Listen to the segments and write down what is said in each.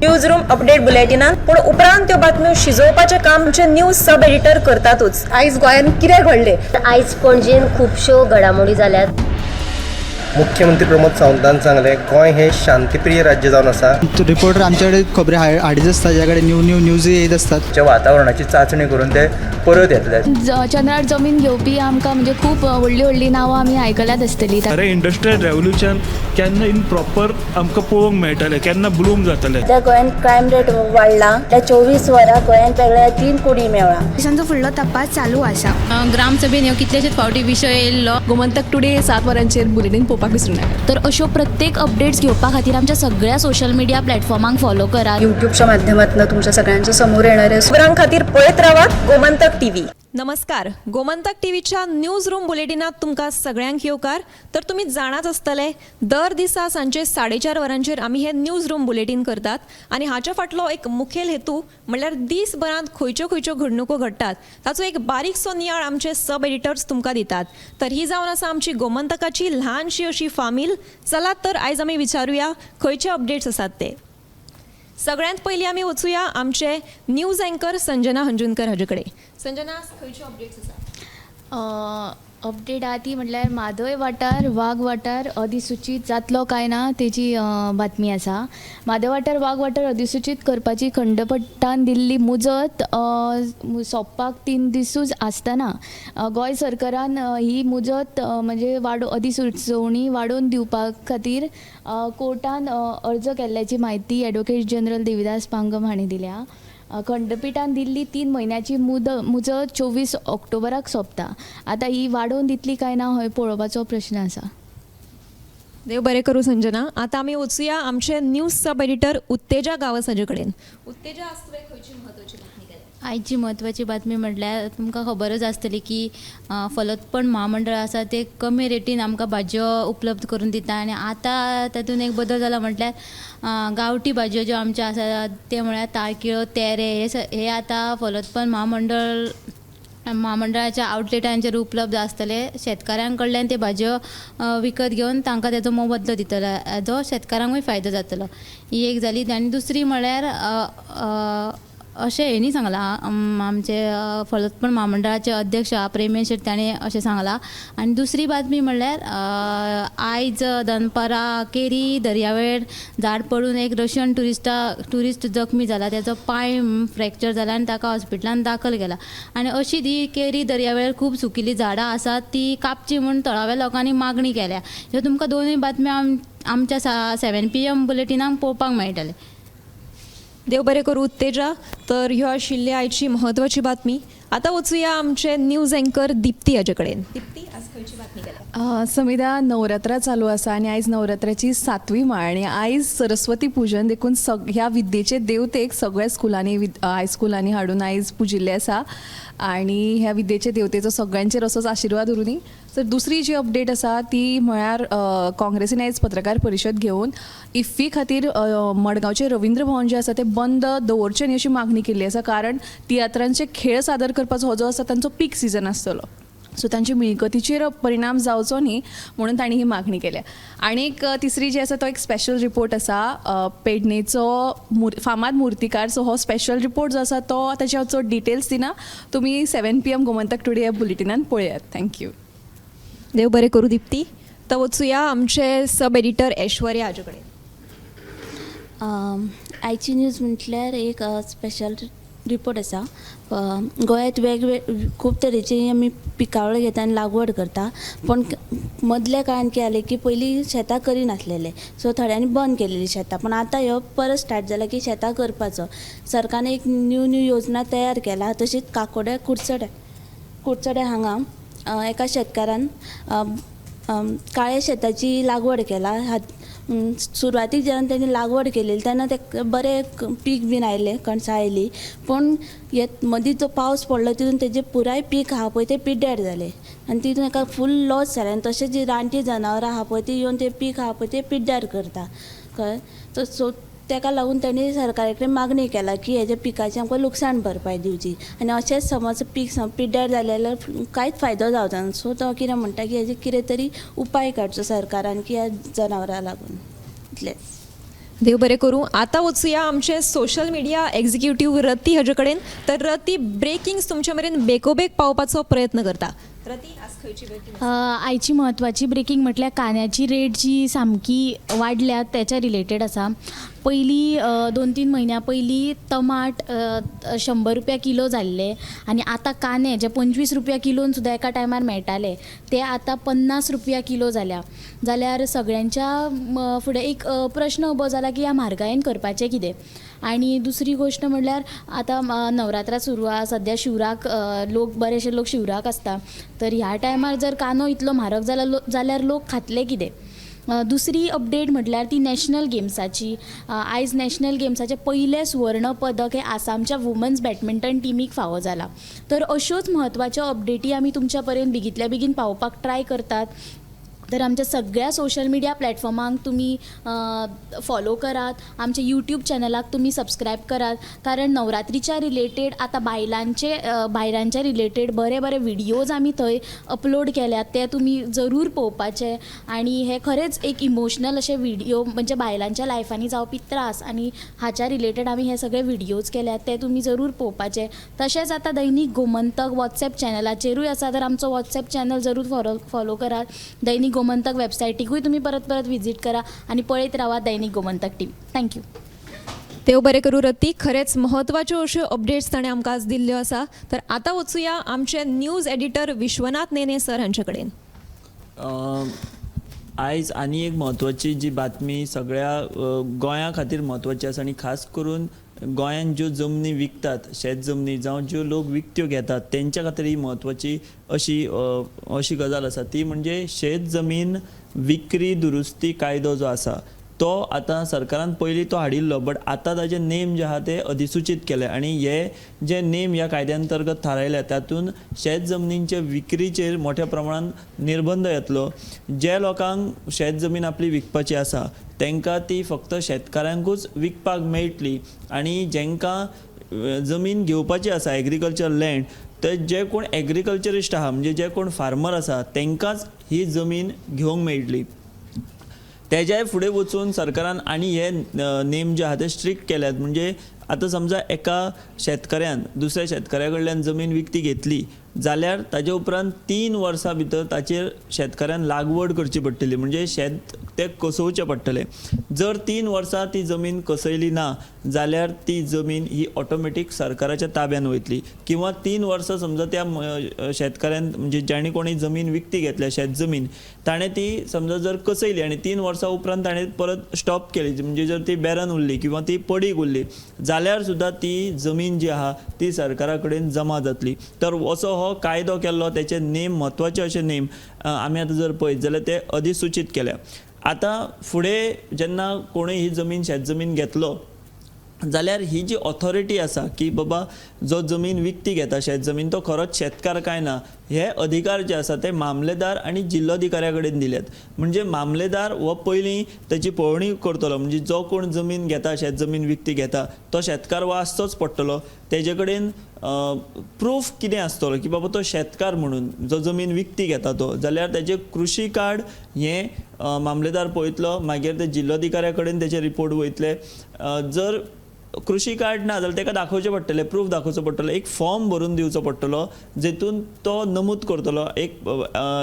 News room update बुलेटिनान. पूण उपरांत त्यो बातम्यो शिजोवपाचें काम आमचे न्यूज सब एडिटर करतातूच. आयज गोंयांत कितें घडलें? आयज पणजेन खुबश्यो घडामोडी जाल्यात. मुख्यमंत्री प्रमोद सावंतान सांगलें, गोंय हें शांतीप्रिय राज्य जावन आसा. रिपोर्टर आमच्याकडे खबरी हाडीत आसता, ज्या कडेन न्यू न्यू न्यूजय येत आसतात. वातावरणाची चांचणी करून ते परत येतले. चंद्रार जमीन घेवपी आमकां म्हणजे खूब व्हडलीं व्हडलीं नांवां आमी आयकल्यात आसतलीं. खरें इंडस्ट्रियल रेवोल्युशन केन्ना इन प्रॉपर आमकां पळोवंक मेळटलें, केन्ना ब्लूम जातलें? सध्या गोंयांत क्रायम रेट वाडला. त्या 24 वरां गोंयांत वेगळ्या 3 कुडी मेवळा. पोलिसांचो फुडलो तपास चालू आसा. ग्रामसभेन ह्यो कितलेशेच फावटी विशय येयल्लो. गोमंतक टुडे 7 वरांचेर बुलेटीन पळोवपाक विसरूं नाका. तर अश्यो प्रत्येक अपडेट्स घेवपा खातीर आमच्या सगळ्या सोशल मिडिया प्लॅटफॉर्मांक फॉलो करात. युट्यूबच्या माध्यमातून तुमच्या सगळ्यांच्या समोर येणार आहे. खबरां खातीर पळयत रावात गोमंतक टीव्ही. नमस्कार, गोमंतक टीव्हीच्या न्यूज रूम बुलेटिनात तुमकां सगळ्यांक येवकार. तर तुमी जाणाच आसतले, दर दिसा सांजे 4:30 वरांचेर आमी हे न्यूज रूम बुलेटीन करतात आनी हाच्या फाटलो एक मुखेल हेतू म्हणल्यार दीसभरांत खंयच्यो खंयच्यो घडणुको घडटात ताचो एक बारीकसो नियाळ आमचे सब एडिटर्स तुमकां दितात. तर ही जावन आसा आमची गोमंतकाची ल्हानशी अशी फामील. चलात तर आयज आमी विचारुया खंयचे अपडेट्स आसात ते. सगळ्यांत पयलीं आमी वचुया आमचे न्यूज अँकर संजना हंजुनकर हाजे कडेन. संजना, खंयच्यो अपडेट्स आसा? अपडेट आहा ती म्हटल्यार म्हादय वाठार वाग वाठार अधिसुचीत जातलो काय ना तेजी बातमी आसा. म्हादय वाठार वाग वाठार अधिसुचीत करपाची खंडपट्टान दिल्ली मुजत सोंपपाक 3 दिसूच आसतना गोंय सरकारान ही मुजत म्हणजे अधिसुचोवणी वाडोवन दिवपा खातीर कोर्टान अर्ज केल्ल्याची म्हायती एडवोकेट जनरल देविदास पांगम हांणी दिल्या. खंडपिठान दिल्ली 3 म्हयन्याची मुजत 24 ऑक्टोबराक सोंपता. आतां ही वाडोवन दितली काय ना हो पळोवपाचो प्रश्न आसा. देव बरें करूं संजना. आतां आमी वचुया आमचे न्यूज सब एडिटर उत्तेजा गांवस हाजे कडेन. उत्तेजा, आज तुवें खंयची म्हत्वाची बातमी केल्या? आयची म्हत्वाची बातमी म्हटल्यार तुमकां खबरच आसतली की फलोत्पन्न म्हामंडळ आसा ते कमी रेटीन आमकां भाजयो उपलब्ध करून दिता आनी आतां तातूंत एक बदल जाला म्हटल्यार गांवठी भाजयो ज्यो आमच्यो आसात ते म्हळ्यार ताळकिळो, तेरे हे आतां फलोत्पन्न म्हामंडळाच्या आवटलेटांचेर उपलब्ध आसतले. शेतकाऱ्यां कडल्यान ते भाजयो विकत घेवन तांकां तेजो मोबदलो दितलो, जो शेतकारांकूय फायदो जातलो. ही एक जाली. आनी दुसरी म्हळ्यार अशें हेणी सांगलां, आमचे फलोत्पन्न म्हामंडळाचे अध्यक्ष प्रेमेश शेट ताणें अशें सांगलां. आनी दुसरी बातमी म्हणल्यार आयज दनपारां केरी दर्यावेळ झाड पडून एक रशियन ट्युरिस्ट जखमी जाला, तेजो पांय फ्रॅक्चर जाला आनी ताका हॉस्पिटलान दाखल केला. आनी अशी ती केरी दर्यावेळ खूब सुकिल्लीं झाडां आसात ती कापची म्हूण थळाव्या लोकांनी मागणी केल्या. ह्यो तुमकां दोनूय बातम्यो आमच्या 7 PM बुलेटिनाक पळोवपाक मेळटले. देव बरें करूं उत्तेजा. तर ह्यो आशिल्ली आयची म्हत्वाची बातमी. आतां वचुया आमचे न्यूज अँकर दिप्ती हाजे कडेन. दिप्ती, आज खंयची बातमी केल्या? समिधा, नवरात्रा चालू आसा आनी आयज नवरात्राची 7वी माळ आनी आयज सरस्वती पुजन, देखून ह्या विद्येचे देवतेक सगळ्या स्कुलांनी हायस्कुलांनी हाडून आयज पुजिल्लें आसा आनी ह्या विद्येचे देवतेचो सगळ्यांचेर असोच आशिर्वाद उरूं. तर दुसरी जी अपडेट आसा ती म्हळ्यार काँग्रेसीन आयज पत्रकार परिशद घेवन इफ्फी खातीर मडगांवचें रवींद्र भवन जें आसा तें बंद दवरचें न्ही अशी मागणी केल्ली आसा, कारण तियात्रांचे खेळ सादर करपाचो हो जो आसा तांचो पीक सिजन आसतलो, सो तांचे मिळकतीचेर परिणाम जावचो न्ही म्हणून तांणी ही मागणी केल्या. आनी एक तिसरी जी आसा तो एक स्पेशल रिपोर्ट आसा पेडणेचो फामाद मुर्तीकार. सो हो स्पेशल रिपोर्ट जो आसा तो ताचे हांव चड डिटेल्स दिना, तुमी 7 PM Gomantak today ह्या बुलेटिनान पळयात. Thank you. देव बरें करूं दिप्ती. तर वचुया आमचे सब एडिटर ऐश्वर्या हाजे कडेन. आयची न्यूज म्हटल्यार एक स्पेशल रिपोर्ट आसा. गोंयांत वेगवेगळे खूब तरेची आमी पिकावळ घेता आनी लागवड करता, पूण मदल्या काळान कितें जालें की पयलीं शेतां करिनासलेले, सो थोड्यांनी बंद केलेली शेतां, पूण आतां ह्यो परत स्टार्ट जाला की शेतां करपाचो. सरकारान एक न्यू न्यू योजना तयार केला. तशीच काकोड्या कुडचड्या हांगा एका शेतकारान काळ्या शेताची लागवड केला. सुरवातीक जेन्ना तेणी लागवड केलेली तेन्ना ते बरें पीक बीन आयलें, कणसां आयलीं, पूण मदीं जो पावस पडलो तितून तेजें पुराय पीक आहा पळय तें पिड्ड्यार जालें आनी तितून एका फूल लॉस जालें. आनी तशें जी रानटी जनावरां आहा पळय ती येवन तें पीक आहा पळय तें पिड्ड्यार करता, कळ्ळें? सो तेका लागून तेणी सरकारा कडेन मागणी केला की हेज्या पिकाची आमकां लुकसाण भरपाय दिवची आनी अशेंच समज पीक पिड्ड्यार जालें जाल्यार कांयच फायदो जावचो ना. सो तो कितें म्हणटा की हेजे कितें तरी उपाय काडचो सरकारान की ह्या जनावरां लागून. इतलेंच. देव बरें करूं. आतां वचुया आमचे सोशल मिडिया एक्झिक्युटीव रती हाजे कडेन. तर रती, ब्रेकिंग्स तुमच्या मेरेन बेगोबेग पावपाचो प्रयत्न करता. रती, आज खंयची ब्रेकिंग? आयची म्हत्वाची ब्रेकींग म्हटल्यार कांद्याची रेट जी सामकी वाडल्या तेच्या रिलेटेड आसा. पयलीं 2-3 म्हयन्या पयलीं टमाट 100 रुपया किलो जाल्ले आनी आतां कांदे जे 25 रुपया किलोन सुद्दां एका टायमार मेळटाले ते आतां 50 रुपया किलो जाल्या. जाल्यार सगळ्यांच्या फुडें एक प्रश्न उबो जाला की ह्या म्हारगायेन करपाचें कितें. आनी दुसरी गोश्ट म्हणल्यार आतां नवरात्रां सुरू आसा, सद्या शिवराक लोक बरेशे लोक शिवराक आसता, तर ह्या टायमार जर कांदो इतलो म्हारग जाला जाल्यार लोक खातले कितें. दुसरी अपडेट म्हटल्यार ती नॅशनल गेम्साची. आयज नॅशनल गेम्साचें पयलें सुवर्ण पदक हें आसामच्या वुमन्स बॅडमिंटन टिमीक फावो जालां. तर अश्योच म्हत्वाच्यो अपडेटी आमी तुमच्या पर्यंत बेगींतल्या बेगीन पावोवपाक ट्राय करतात. तर आमच्या सगळ्या सोशल मिडिया प्लॅटफॉर्मांक तुमी फॉलो करात, आमच्या यूट्यूब चॅनलाक तुमी सबस्क्रायब करात, कारण नवरात्रीच्या रिलेटेड आतां बायलांच्या रिलेटेड बरे बरे व्हिडियोज आमी थंय अपलोड केल्यात, ते तुमी जरूर पळोवपाचे. आनी हे खरेंच एक इमोशनल अशे व्हिडियो, म्हणजे बायलांच्या लायफांनी जावपी त्रास आनी हाच्या रिलेटेड आमी हे सगळे व्हिडियोज केल्यात, ते तुमी जरूर पळोवपाचे. तशेंच आतां दैनीक गोमंतक वॉट्सएप चॅनलाचेरूय आसा, तर आमचो वॉट्सएप चॅनल जरूर फॉलो करात. दैनीक गोमंतक वेबसायटीकूय तुमी परत परत विजीट करा आनी पळयत रावा दैनीक गोमंतक टीव्ही. Thank you. देव बरें करूं रती, खरेंच म्हत्वाच्यो अश्यो अपडेट्स ताणें आमकां आज दिल्ल्यो आसा. तर आतां वचुया आमचे news editor Vishwanath Nene sir हांचे कडेन. आयज आनी एक म्हत्वाची जी बातमी सगळ्या गोंया खातीर म्हत्वाची आसा आनी खास करून गोंयांत ज्यो जमनी विकतात, शेत जमनी जावं ज्यो लोक विकत्यो घेतात तेंच्या खातीर ही म्हत्वाची अशी अशी गजाल आसा, ती म्हणजे शेत जमीन विक्री दुरुस्ती कायदो जो आसा तो आतां सरकारान पयलीं तो हाडिल्लो, बट आतां ताजे नेम जे आहा ते अधिसुचीत केले आनी हे जे नेम ह्या कायद्या अंतर्गत थारायल्या तातूंत शेत जमनींचे विक्रीचेर मोठ्या प्रमाणान निर्बंध येतलो. जे लोकांक शेत जमीन आपली विकपाची आसा तांकां ती फक्त शेतकारांकूच विकपाक मेळटली आनी जांकां जमीन घेवपाची आसा एग्रीकल्चर लँड, तर जे कोण एग्रीकल्चरिस्ट आहा म्हणजे जे कोण फार्मर आसा तांकांच ही जमीन घेवंक मेळटली. तेज्याय फुडें वचून सरकारान आनी हे नेम जे आहा ते स्ट्रिक्ट केल्यात. म्हणजे आतां समजा एका शेतकऱ्यान दुसऱ्या शेतकऱ्या कडल्यान जमीन विकती घेतली जाल्यार ताजे उपरांत 3 वर्सां भितर ताचेर शेतकऱ्यान लागवड करची पडटली, म्हणजे शेत तें कसोवचें पडटलें. जर 3 वर्सां ती जमीन कसयली ना जाल्यार ती जमीन ही ऑटोमॅटीक सरकाराच्या ताब्यान वयतली, किंवा 3 वर्सां समजा त्या शेतकऱ्यान म्हणजे जाणी कोणी जमीन विकती घेतल्या शेत जमीन ताणें ती समजा जर कसयली आनी 3 वर्सां उपरांत ताणें परत स्टॉप केली, म्हणजे जर ती बॅरन उरली किंवा ती पडीक उरली जाल्यार सुद्दां ती जमीन जी आहा ती सरकारा कडेन जमा जातली. तर असो हो कायदो केल्लो, तेचे नेम म्हत्वाचे अशे नेम आमी आतां जर पळयत जाल्यार ते अधिसुचीत केल्या. आतां फुडें जेन्ना कोणूय ही जमीन शेत जमीन घेतलो जाल्यार ही जी ऑथॉरिटी आसा की बाबा जो जमीन विकती घेता शेत जमीन तो खरोच शेतकार काय ना, हे अधिकार जे आसा ते मामलेदार आनी जिल्लोधिकाऱ्या कडेन दिल्यात. म्हणजे मामलेदार हो पयलीं तेची पळोवणी करतलो, म्हणजे जो कोण जमीन घेता शेत जमीन विकती घेता तो शेतकार हो आसचोच पडटलो, तेजे कडेन प्रूफ कितें आसतलो की बाबा तो शेतकार म्हणून जो जमीन विकती घेता तो, जाल्यार तेजें कृशी कार्ड हें मामलेदार पळयतलो, मागीर ते जिल्लोधिकाऱ्या कडेन तेजे रिपोर्ट वयतले. जर कृशी कार्ड ना जाल्यार ताका दाखोवचें पडटलें, प्रूफ दाखोवचो पडटलो, एक फॉर्म भरून दिवचो पडटलो जेतून तो नमूद करतलो, एक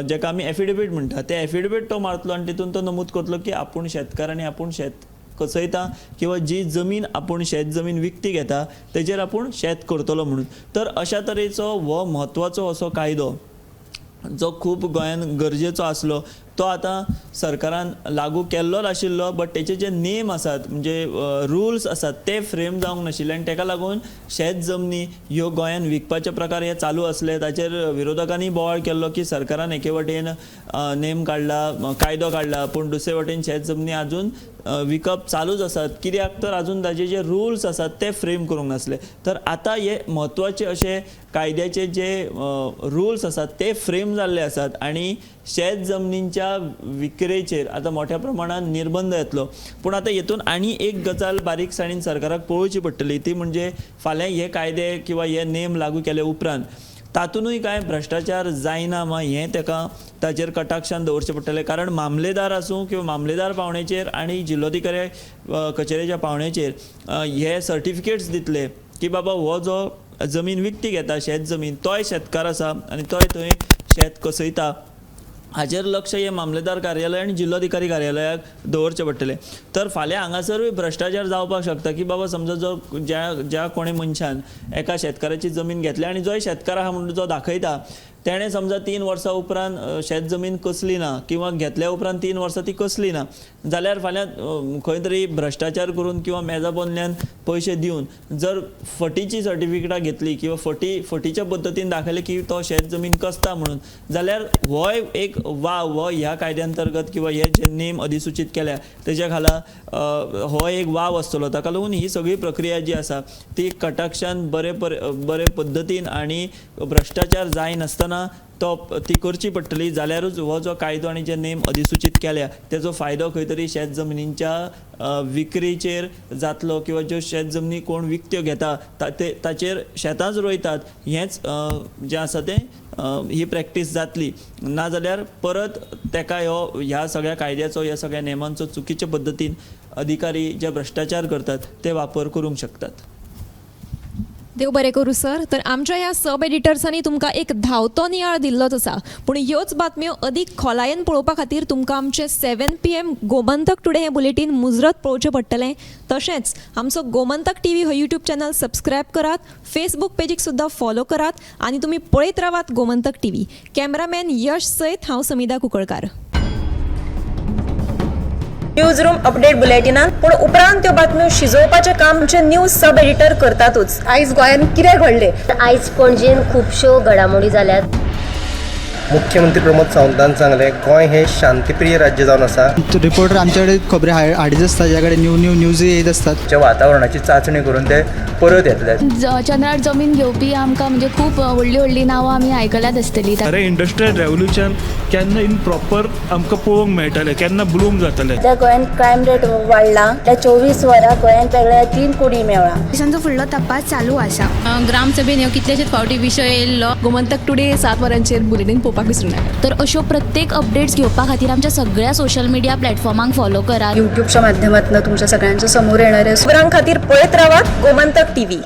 जेका आमी एफिडेवीट म्हणटा ते एफिडेवीट तो मारतलो आनी तितून तो नमूद करतलो की आपूण शेतकार आनी आपूण शेत कसयता किंवा जी जमीन आपूण शेत जमीन विकती घेता तेजेर आपूण शेत करतलो म्हणून. तर अशा तरेचो हो म्हत्वाचो असो कायदो जो खूब गोंयान गरजेचो आसलो तो आतां सरकारान लागू केल्लोच आशिल्लो, बट तेचे जे नेम आसात म्हणजे रुल्स आसात ते फ्रेम जावंक नाशिल्ले आनी तेका लागून शेत जमनी ह्यो गोंयान विकपाचे प्रकार हे चालू आसले. ताचेर विरोधकांनी बोवाळ केल्लो की सरकारान एके वटेन नेम काडला, कायदो काडला, पूण दुसरे वटेन शेत जमनी आजून विकप चालूच आसात, कित्याक तर आजून ताजे जे रुल्स आसात ते फ्रेम करूंक नासले. तर आतां हे म्हत्वाचे अशे कायद्याचे जे रुल्स आसात ते फ्रेम जाल्ले आसात आनी शेत जमनींच्या विक्रेचेर आतां मोठ्या प्रमाणान निर्बंध येतलो. पूण आतां हेतून आनी एक गजाल बारीकसाणीन सरकाराक पळोवची पडटली, ती म्हणजे फाल्यां हे कायदे किंवा हे नेम लागू केले उपरांत तातूनय कांय भ्रश्टाचार जायना मा हें तेका ताचेर कटाक्षान दवरचें पडटलें. कारण मामलेदार आसूं किंवा मामलेदार पावण्याचेर आनी जिल्लोधिकारी कचेरेच्या पावण्याचेर हे सर्टिफिकेट्स दितले की बाबा हो जो जमीन विकती घेता शेत जमीन तोय शेतकार आसा आनी तोय थंय शेत कसयता, हाचेर लक्ष हे मामलेदार कार्यालय आनी जिल्लोधिकारी कार्यालयाक दवरचें पडटलें. तर फाल्यां हांगासरूय भ्रश्टाचार जावपाक शकता की बाबा समजा जो ज्या ज्या कोणे मनशान एका शेतकाराची जमीन घेतल्या आनी जोय शेतकार आहा म्हणून जो दाखयता तेणें समजा 3 वर्सां उपरांत शेत जमीन कसली ना किंवा घेतल्या उपरांत 3 वर्सां ती कसली ना जाल्यार फाल्यां खंय तरी भ्रश्टाचार करून किंवा मेजा पोंदल्यान पयशे दिवन जर फटीची सर्टिफिकेटां घेतली किंवा फटीच्या पद्दतीन दाखयलें की तो शेत जमीन कसता म्हणून, जाल्यार होय एक वाव हो ह्या कायद्या अंतर्गत किंवा हे जे नेम अधिसूचीत केल्या तेज्या खाला हो एक वाव आसतलो. ताका लागून ही सगळी प्रक्रिया जी आसा ती कटाक्षान बरे पद्दतीन आनी भ्रश्टाचार जायनासतना तो ती करची पडटली, जाल्यारूच हो जो कायदो आनी जे नेम अधिसूचीत केल्या तेजो फायदो खंय तरी शेत जमनींच्या विक्रीचेर जातलो किंवा ज्यो शेत जमनी कोण विकत्यो घेता ताचेर शेतांच रोयतात हेंच जें आसा तें ही प्रॅक्टीस जातली. नाजाल्यार परत तेका ह्या सगळ्या कायद्याचो ह्या सगळ्या नेमांचो चुकीच्या पद्दतीन अधिकारी जे भ्रश्टाचार करतात ते वापर करूंक शकतात. देव बरें करूं सर. तर आमच्या ह्या सब एडिटर्सांनी तुमकां एक धांवतो नियाळ दिल्लोच आसा, पूण ह्योच बातम्यो अदीक खोलायेन पळोवपा खातीर तुमकां आमचें 7 PM Gomantak today हें बुलेटीन मुजरत पळोवचें पडटलें. तशेंच आमचो गोमंतक टीव्ही हो यूट्यूब चॅनल सबस्क्रायब करात, फेसबूक पेजीक सुद्दां फॉलो करात आनी तुमी पळयत रावात गोमंतक टीव्ही. कॅमेरामॅन यश सयत हांव समिधा कुंकळकार. न्यूज रूम अपडेट बुलेटिनान पूण उपरांत त्यो बातम्यो शिजोवपाचें काम आमचे न्यूज सब एडिटर करतातूच. आयज गोंयांत कितें घडलें? आयज पणजेन खुबश्यो घडामोडी जाल्यात. मुख्यमंत्री प्रमोद सावंतान सांगलें गोंय हें शांतीप्रिय राज्य जावन आसा. रिपोर्टर आमच्याकडे खबरी हाडीत आसता, ज्या कडेन न्यू न्यू न्यूज येत आसतात. वातावरणाची चांचणी करून ते परत येतले. चंद्रार जमीन घेवपी आमकां म्हणजे खूब व्हडली व्हडली नांवां आमी आयकल्यात आसतली. अरे इंडस्ट्रियल रेवोल्युशन केन्ना इन प्रॉपर आमकां पळोवंक मेळटलें, केन्ना ब्लूम जातलें. सध्या गोंयांत क्रायम रेट वाडला. त्या 24 वरां गोंयांत वेगळ्या 3 कुडी मेळ्ळा. पोलिसांचो फुडलो तपास चालू आसा. ग्रामसभेन ह्यो कितलेशेच फावटी विशय येयल्लो. गोमंतक टुडे 7 वरांचेर बुलेटीन पळोवपाक विसरूं नाका. तर अश्यो प्रत्येक अपडेट्स घेवपा खातीर आमच्या सगळ्या सोशल मिडिया प्लॅटफॉर्मांक फॉलो करात. यूट्यूबच्या माध्यमातून तुमच्या सगळ्यांच्या समोर येणारे खबरां खातीर पळयत रावात गोमंतक टीव्ही.